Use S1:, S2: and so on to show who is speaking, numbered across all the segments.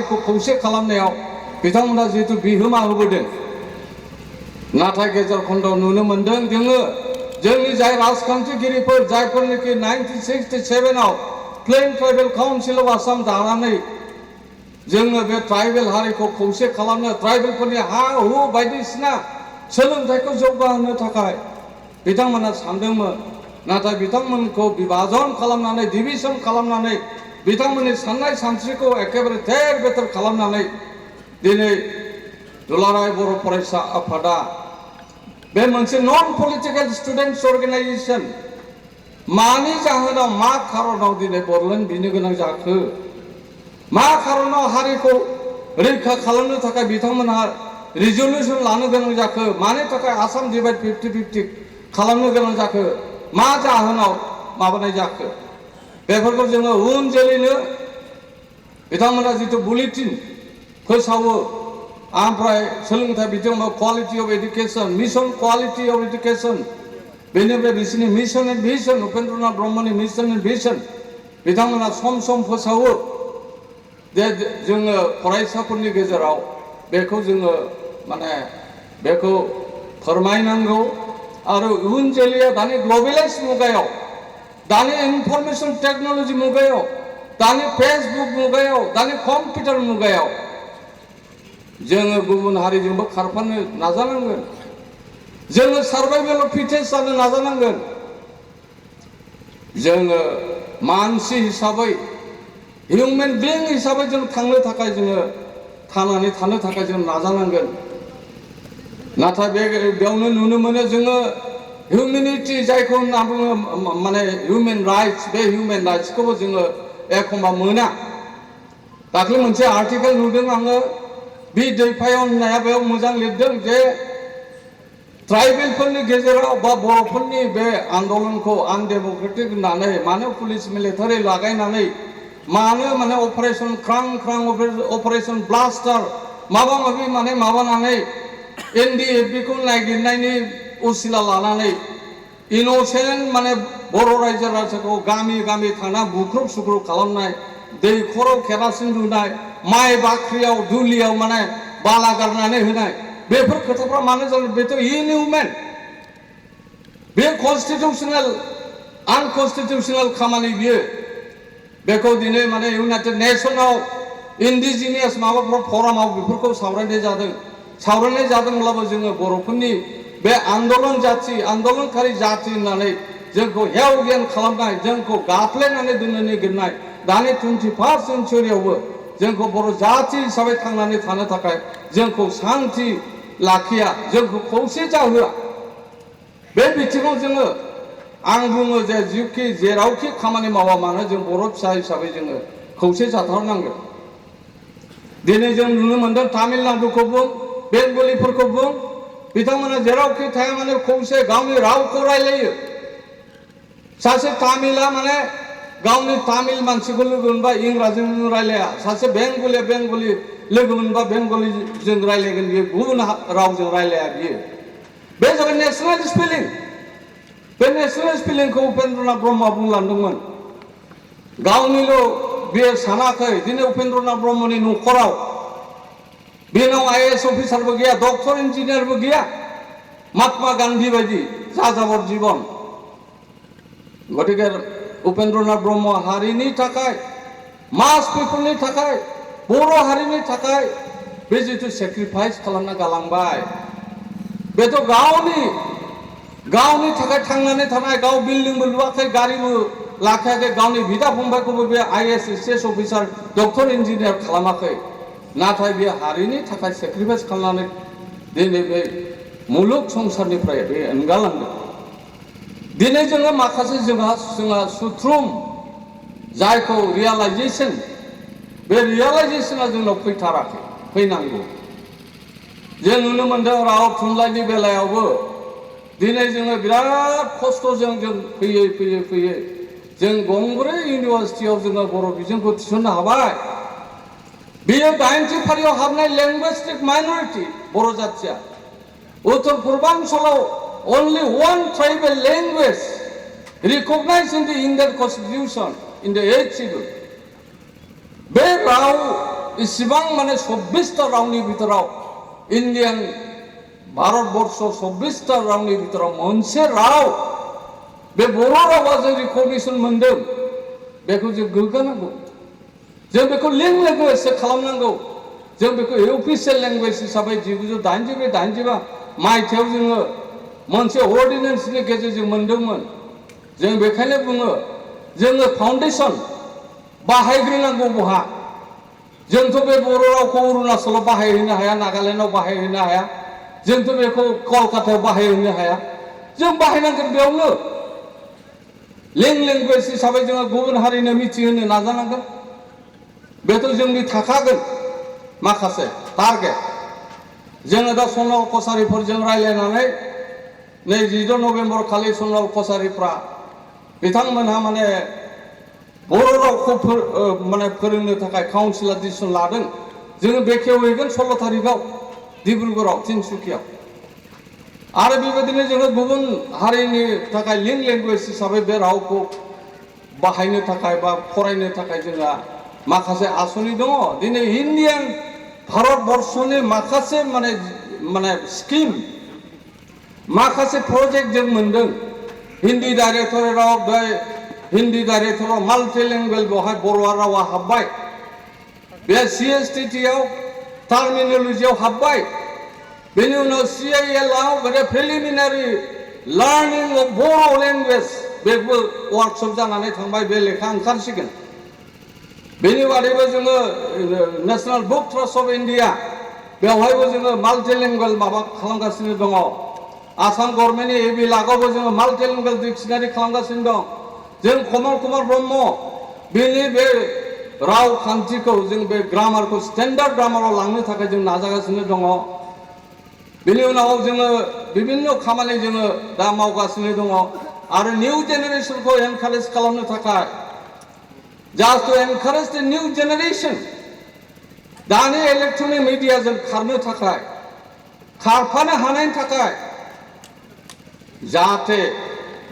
S1: हारिखौ खौसे खालामनायाव बिथांमोना जिहेतु बिहोमा होबोदों नाथाय गेजेर खन्दआव नुनो मोनदों जोङो जोंनि जाय राजखान्थिगिरिफोर जायफोरनिखि 1967आव plain tribal council of Assam दानानै जोङो बे ट्राइबेल हारिखौ खौसे खालामनो ट्राइबेलफोरनि हा हु बायदिसिना सोलोंथाइखौ जौगाहोनो थाखाय बिथांमोना सानदोंमोन नाथाय बिथांमोनखौ विभाजन खालामनानै डिभिजन खालामनानै बिथांमोननि साननाय सानस्रिखौ एखेबारे थेर बेथेर खालामनानै दिनै दुलाराय बर' फरायसा आफादा बे मोनसे नन पलिटिकेल स्टुडेन्ट्स अर्गेनाइजेशन मानि जाहोनाव मा खारनाव दिनै बर'लेण्ड बिनो गोनां जाखो मा खारनाव हारिखौ रैखा खालामनो थाखाय बिथांमोनहा रिजल्युसन लानो गोनां जाखो मानि थाखाय आसाम डिभाइड 50-50 खालामनो गोनां जाखो मा जाहोनाव माबानाय जाखो बेफोरखौ जोङो उन जोलैनो बिथांमोना जितु बुलेटिन फोसावो ओमफ्राय सोलोंथाइ बिथिङाव quality of education mission quality of education बेनिफ्राय बिसोरनि मिशन एन्ड भिजन उपेन्द्रनाथ ब्रह्मनि मिशन एन्ड भिजन बिथांमोना सम सम फोसावो जे जोङो फरायसाफोरनि गेजेराव बेखौ जोङो माने बेखौ फोरमायनांगौ आरो इयुन जोलैया दानि ग्लबेलाइज मुगायाव दानि इनफरमेशन टेक्नोलॉजी मुगायाव दानि फेसबुक मुगायाव दानि कम्पिउटार मुगायाव जोङो गुबुन हारिजोंबो खारफानो नाजानांगोन जोङो सार्भाइभेल अफ फिटेस्ट जानो नाजानांगोन जोङो मानसि हिसाबै हिउमेन बिं हिसाबै जों थांनो थाखाय जोङो थांनानै थानो थाखाय जों नाजानांगोन नाथाय बेयावनो नुनो मोनो जोङो हिउमेनिटी जायखौ होनना बुङो माने हिउमेन राइट्स बे हिउमेन राइट्सखौबो जोङो एखमबा मोना दाख्लै मोनसे आर्टिकेल नुदों आङो बि दैफायाव होननाया बेयाव मोजां लिरदों जे ट्राइबेलफोरनि गेजेराव बा बर'फोरनि बे आन्दलनखौ आनडेम'क्रेटिक होननानै मानो पुलिस मिलिटारि लागायनानै मानो माने अपारेशन ख्रां ख्रां अपारेशन ब्लास्टार माबा माबि माने माबानानै एनडिएफबिखौ नागिरनायनि उसिला लानानै इनोसेन्ट माने बर' रायजो राजाखौ गामि गामि थांना बुख्रुब सुख्रुब खालामनाय दैखराव केरासिन लुनाय माइ बाख्रियाव दुलियाव माने बाला गारनानै होनाय बेफोर खोथाफ्रा मानो जादों बेथ' इनहिउमेन बे कन्स्टिटिउसनेल आनकन्स्टिटिउसनेल खामानि बियो बेखौ दिनै माने इउनाइटेड नेशनाव इन्डिजिनियास माबाफ्राव फरामाव बेफोरखौ सावरायनाय जादोंब्लाबो जोङो बर'फोरनि बे आन्दलन जाथि आन्दलनकारि जाथि होननानै जोंखौ हेव गियान खालामनाय जोंखौ गाफ्लेनानै दोननो नागिरनाय दानि 21st सेन्चुरियावबो जोंखौ बर' जाथि हिसाबै थांनानै थानो थाखाय जोंखौ शान्ति लाखिया जोंखौ खौसे जाहोआ बे बिथिङाव जोङो आं बुङो जे जेरावखि खामानि मावा मानो जों बर' फिसा हिसाबै जोङो खौसे जाथारनांगोन दिनै जों नुनो मोनदों तामिलनाडुखौ बुं बेंगलिफोरखौ बुं बिथांमोना जेरावखि थाया माने खौसे गावनि रावखौ रायलायो सासे तामिला माने गावनि तामिल मानसिखौ लोगो मोनबा इंराजिजों रायलाया सासे बेंगलिया बेंगलि लोगो मोनबा बेंगलिजों रायलायगोन बियो गुबुन रावजों रायलाया बियो बे जाबाय नेशनेल स्पेलिं बे नेशनेल स्पेलिंखौ उपेन्द्रनाथ ब्रह्मआ बुंलांदोंमोन गावनिल' बियो सानाखै दिनै उपेन्द्रनाथ ब्रह्मनि न'खराव बेनाव आईएएस अफिसारबो गैया डक्टर इन्जिनियारबो गैया महात्मा गान्धी बायदि जाजाबर जीवन गतिके उपेन्द्रनाथ ब्रह्म हारिनि थाखाय मास पिपलनि थाखाय बर' हारिनि थाखाय बे जितु सेक्रिफाइस खालामना गालांबाय बेथ' गावनि थाखाय थांनानै थानाय गाव बिल्डिंबो लुवाखै गारिबो लाखायाखै गावनि बिदा फंबायखौबो बे आईएएस अफिसार डक्टर इन्जिनियार खालामाखै नाथाय बे हारिनि थाखाय सेक्रिफाइस खालामनानै दिनै बे मुलुग संसारनिफ्राय बे एंगारलांदों दिनै जोङो माखासे जोंहा सुथ्रुम जायखौ रियेलाइजेसन बे रियेलाइजेसना जोंनाव फैनांगौ जों नुनो मोनदों राव थुनलाइनि बेलायावबो दिनै जोङो बिराद खस्थ'जों जों फैयै जों गंब्रै इउनिभार्सिटियाव जोङो बर' बिजोंखौ थिसननो हाबाय बेयो 90 फारियाव हाबनाय लैंग्वेस्टिक माइनरिटी बर' जाथिया Uttar पूर्वांचलाव only one tribal language recognized in the Indian Constitution in the 8th schedule बे राव इसिबां माने 24टा रावनि बिथोराव इन्डियान भारतबर्ष 24टा रावनि बिथोराव मोनसे राव बे बर' रावा जों रिकगनिसन मोनदों बेखौ जों गोग्गानांगौ जों बेखौ लेंगुवेज खालामनांगौ जों बेखौ अफिसियेल लेंगुवेज हिसाबै 1982 मायथाइयाव जोङो मोनसे अर्डिनेन्सनि गेजेरजों मोनदोंमोन जों बेखायनो बुङो जोङो फाउन्डेसन बाहायग्रोनांगौ बहा जोंथ' बे बर' रावखौ अरुणाचलाव बाहायहैनो हाया नागालेण्डआव बाहायहैनो हाया जोंथ' बेखौ कलकातायाव बाहायहैनो हाया जों बाहायनांगोन बेयावनो लेंगुवेज हिसाबै जोङो गुबुन हारिनो मिथिहोनो नाजानांगोन बेथ' जोंनि थाखागोन माखासे टारगेट जोङो दा सनल कसारिफोरजों रायज्लायनानै नै 14 नभेम्बर खालि सनल कसारिफ्रा बिथांमोनहा माने बर' रावखौ माने फोरोंनो थाखाय काउन्सिलर डिसिसन लादों जोङो बेखेवहैगोन 16 तारिखआव डिब्रुगड़आव तिनसुकियाव आरो बेबायदिनो जोङो गुबुन हारिनि थाखाय लेंगुवेज हिसाबै बे रावखौ बाहायनो थाखाय बा फरायनो थाखाय जोंहा माखासे आसनि दङ दिनै इन्डियान भारतबर्षनि माखासे माने स्किम माखासे प्रजेक्ट जों मोनदों हिन्दी डाइरेक्टरेटआव बे हिन्दी डाइरेक्टरेटआव माल्टिलिंगुवेल बेवहाय बर' रावा हाबबाय बे CSTTआव टार्मिनोलजियाव हाबबाय बेनि उनाव CILआव बे preliminary learning of Bodo' language बेबो वार्कशप जानानै थांबाय बे लेखा ओंखारसिगोन बेनि बादैबो जोङो national book trust of India बेवहायबो जोङो माल्टिलिंगुवेल माबा खालामगासिनो दङ आसाम गभर्नमेन्टनि AB लागआवबो जोङो माल्टिलिंगुवेल डिक्सनारि खालामगासिनो दं जों कमल कुमार ब्रह्म बेनि बे रावखान्थिखौ जों बे ग्रामारखौ स्टेन्डार्ड ग्रामाराव लांनो थाखाय जों नाजागासिनो दङ बेनि उनाव जोङो बिभिन्न खामानि जोङो दा मावगासिनो दङ आरो निउ जेनेरेशनखौ एनकारेज खालामनो थाखाय just to encourage the new generation दानि इलेक्ट्रनिक मिडियाजों खारनो थाखाय खारफानो हानायनि थाखाय जाहाथे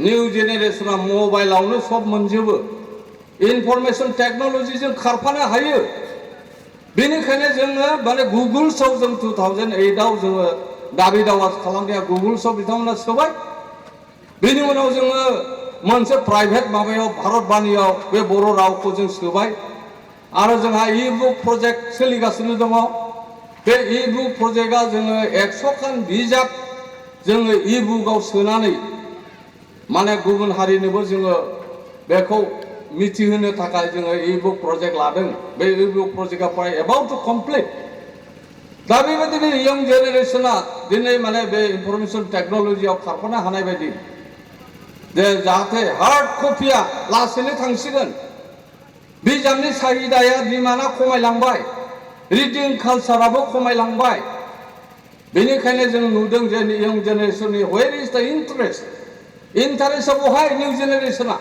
S1: निउ जेनेरेशना मबाइलावनो सब मोनजोबो इनफरमेशन टेक्नोलॉजीजों खारफानो हायो बेनिखायनो जोङो माने गुगल्सआव जों 2008आव जोङो दाबि दावा खालामनाया गुगल्सआव बिथांमोना सोबाय बेनि उनाव जोङो मोनसे प्राइभेट माबायाव भारतबाणीयाव बे बर' रावखौ जों सोबाय आरो जोंहा इ-बुक प्रजेक्ट सोलिगासिनो दङ बे इ-बुक प्रजेक्टआ जोङो 100 खान बिजाब जोङो इ-बुकआव सोनानै माने गुबुन हारिनोबो जोङो बेखौ मिथिहोनो थाखाय जोङो इ-बुक प्रजेक्ट लादों बे इ-बुक प्रजेक्टआ प्राय एबाउट टु कमप्लिट दा बेबायदिनो यंग जेनेरेशना दिनै माने बे इनफरमेशन टेक्नोलॉजीआव खारफानो हानाय बायदि जे जाहाथे हार्ड कपिया लासैनो थांसिगोन बिजाबनि साहिदाया डिमान्डआ खमायलांबाय रिडिं कालचाराबो खमायलांबाय बेनिखायनो जों नुदों जे यंग जेनेरेशननि वेर इज द इन्टारेस्टआ बहाय निउ जेनेरेशना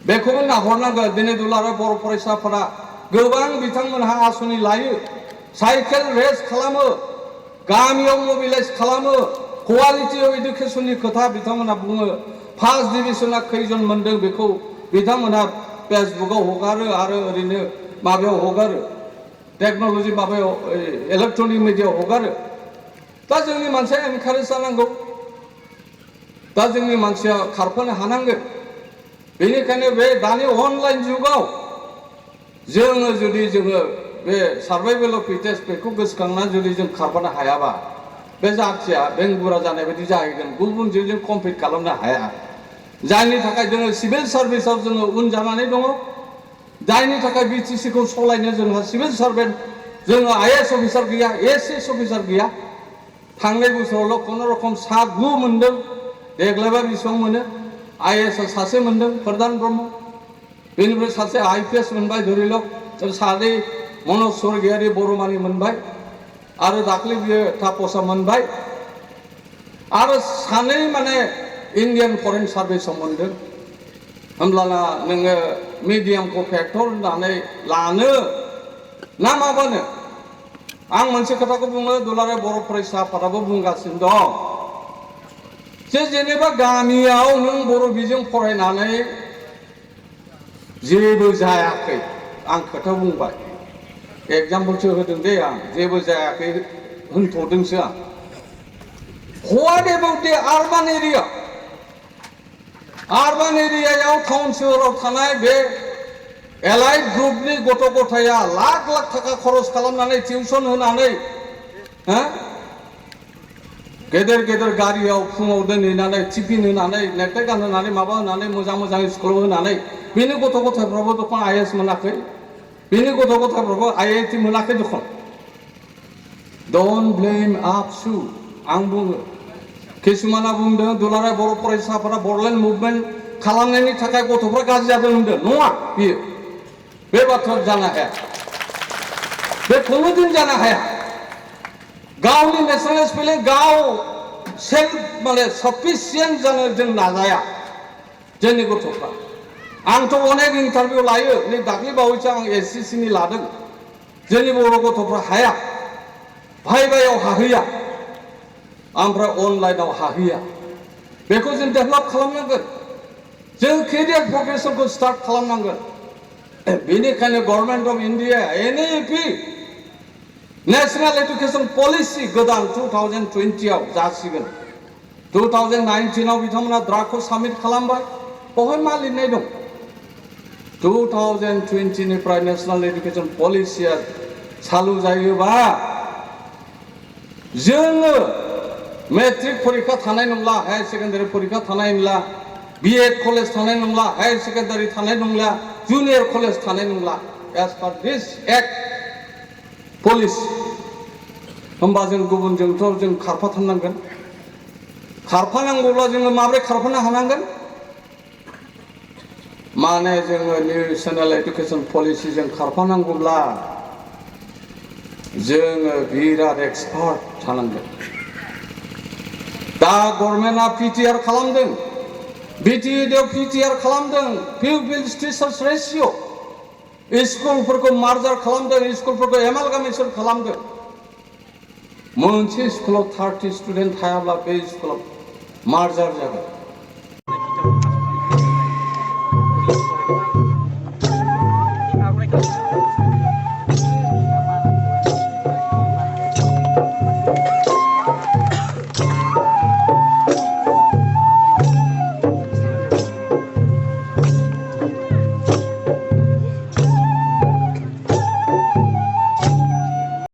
S1: बेखौबो नाहरनांगोन दिनै दुलाराय बर' फरायसाफोरा गोबां बिथांमोनहा आसनि लायो साइकेल रेस खालामो गामियाव मोबिलाइज खालामो क्वालिटि अफ एडुकेशननि खोथा बिथांमोनहा बुङो फार्स्ट डिभिजना खैजन मोनदों बेखौ बिथांमोनहा फेसबुकआव हगारो आरो ओरैनो माबायाव हगारो टेक्नोलॉजी माबायाव इलेक्ट्रनिक मिडियायाव हगारो दा जोंनि मानसिया एनकारेज जानांगौ दा जोंनि मानसिया खारफानो हानांगोन बेनिखायनो बे दानि अनलाइन जुगाव जोङो जुदि जोङो बे सार्भाइभेल अफ फिटेस्ट बेखौ गोसोखांनानै जुदि जों खारफानो हायाबा बे जाथिया बेंगुरा जानाय बायदि जाहैगोन गुबुनजों जों कम्पिट खालामनो हाया जायनि थाखाय जोङो सिभिल सार्भिसाव जोङो उन जानानै दङ जायनि थाखाय BTCखौ सालायनो जोंहा सिभिल सार्भेन्ट जोङो IAS अफिसार गैया ASS अफिसार गैया थांनाय बोसोरावल' खुनुरुखुम 7-9 मोनदों देग्लायबा बेसेबां मोनो IAS सासे मोनदों प्रधान ब्रह्म बेनिफ्राय सासे IPS मोनबाय धरिलक सानै मनज स्वर्गियारि बर'मानि मोनबाय आरो दाख्लै बियो तापसा मोनबाय आरो सानै माने इन्डियान फरेन सार्भिसाव मोनदों होमब्लाना नोङो मिडियामखौ फेक्टर होननानै लानो ना माबानो आं मोनसे खोथाखौ बुङो दुलाराय बर' फरायसा आफादाबो बुंगासिनो दं जे जेनेबा गामियाव नों बर' बिजों फरायनानै जेबो जायाखै आं खोथा बुंबाय एग्जाम्पलसो होदों दे आं जेबो जायाखै होनथ'दोंसो आं व्हाट एबाउट द आरबान एरिया आरबान टाउन सोहोराव थानाय बे एलाइट ग्रुपनि गथ' गथाया लाख लाख थाखा खरस खालामनानै टिउसन होनानै गेदेर गेदेर गारियाव फुङाव दोनहैनानै टिफिन होनानै नेक्टाइ गानहोनानै माबा होनानै मोजां मोजां स्कुलाव होनानै बेनि गथ' गथायफ्राबो दखन आइएस मोनाखै बेनि गथ' गथायफ्राबो आइआइटि मोनाखै दखन डोंट ब्लेम आपसु आं बुङो किसुमाना बुंदों दुलाराय बर' फरायसाफोरा बड'लेण्ड मुभमेन्ट खालामनायनि थाखाय गथ'फ्रा गाज्रि जादों होनदों नङा बियो बे बाथ्रा जानो हाया बे कुनुदिन जानो हाया गावनि नेशनेल स्पेलिं गाव सेल्फ माने साफिसियेन्ट जानो जों नाजाया जोंनि गथ'फ्रा आंथ' अनेक इन्टारभिउ लायो नै दाख्लै बावैसो आं एससिसि नि लादों जोंनि बर' गथ'फ्रा हाया भाइभायाव हाहैया ओमफ्राय अनलाइनाव हाहैया बेखौ जों डेभेलप खालामनांगोन जों केरियार प्रफेसनखौ स्टार्ट खालामनांगोन बेनिखायनो government of India NEP national education policy गोदान 2020 आव जासिगोन 2019 आव बिथांमोना ड्राफ्टखौ साबमिट खालामबाय बहाय मा लिरनाय दं 2020 निफ्राय नेशनेल एडुकेशन पलिसिया चालु जायोबा जोङो मेट्रिक परीक्षा थानाय नंला हायर सेकेन्डारि परीक्षा थानाय नंला बीएड कलेज थानाय नंला हायर सेकेन्डारि थानाय नंला जुनियर कलेज थानाय नंला एज पार दिस एक्ट पलिसि होमबा जों गुबुनजोंथ' जों खारफाथारनांगोन खारफानांगौब्ला जोङो माबोरै खारफानो हानांगोन माने जोङो नेशनेल एडुकेशन पलिसिजों खारफानांगौब्ला जोङो बिराद एक्सपार्ट थानांगोन दा गभर्नमेन्टआ पिटिआर खालामदों बिटिएडिआव पिटिआर खालामदों पिउपिल्स टिचार्स रेशिअ स्कुलफोरखौ मार्जार खालामदों स्कुलफोरखौ एमालगामेशन खालामदों मोनसे स्कुलाव 30 स्टुडेन्ट थायाब्ला बे स्कुलाव मार्जार जागोन